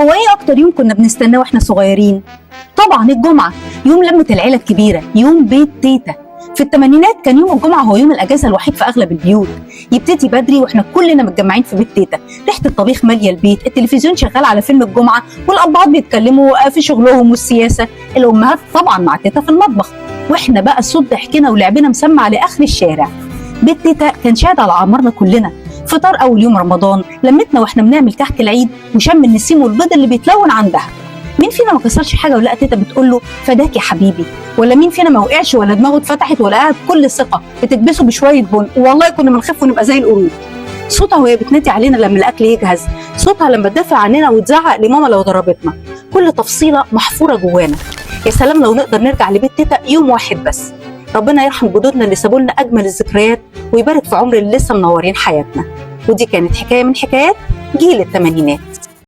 هو ايه اكتر يوم كنا بنستناه واحنا صغيرين؟ طبعا الجمعة، يوم لمه العيلة الكبيره، يوم بيت تيتا. في الثمانينات كان يوم الجمعة هو يوم الاجازة الوحيد في اغلب البيوت. يبتدي بدري واحنا كلنا متجمعين في بيت تيتا، ريحه الطبيخ ماليه البيت، التلفزيون شغال على فيلم الجمعه، والابهات بيتكلموا في شغلهم والسياسه، الامهات طبعا مع تيتا في المطبخ، واحنا بقى صوت ضحكنا ولعبنا مسمع لاخر الشارع. بيت تيتا كان شاهد على اعمارنا كلنا. فطار اول يوم رمضان، لمتنا واحنا بنعمل كحك العيد، وشم النسيم والبيض اللي بيتلون عندها. مين فينا ما كسرش حاجة ولقى تيتا بتقول له فداك يا حبيبي؟ ولا مين فينا ما وقعش ولا دماغه اتفتحت ولا قاعد بكل ثقة بتكبسه بشوية بن؟ والله كنا بنخاف ونبقى زي القرود. صوتها وهي بتنادي علينا لما الاكل يجهز، صوتها لما تدافع عننا وتزعق لماما لو ضربتنا، كل تفصيله محفورة جوانا. يا سلام لو نقدر نرجع لبيت تيتا يوم واحد بس. ربنا يرحم جدودنا اللي سابوا لنا اجمل الذكريات، ويبارك في عمر اللي لسه منورين حياتنا. ودي كانت حكاية من حكايات جيل الثمانينات.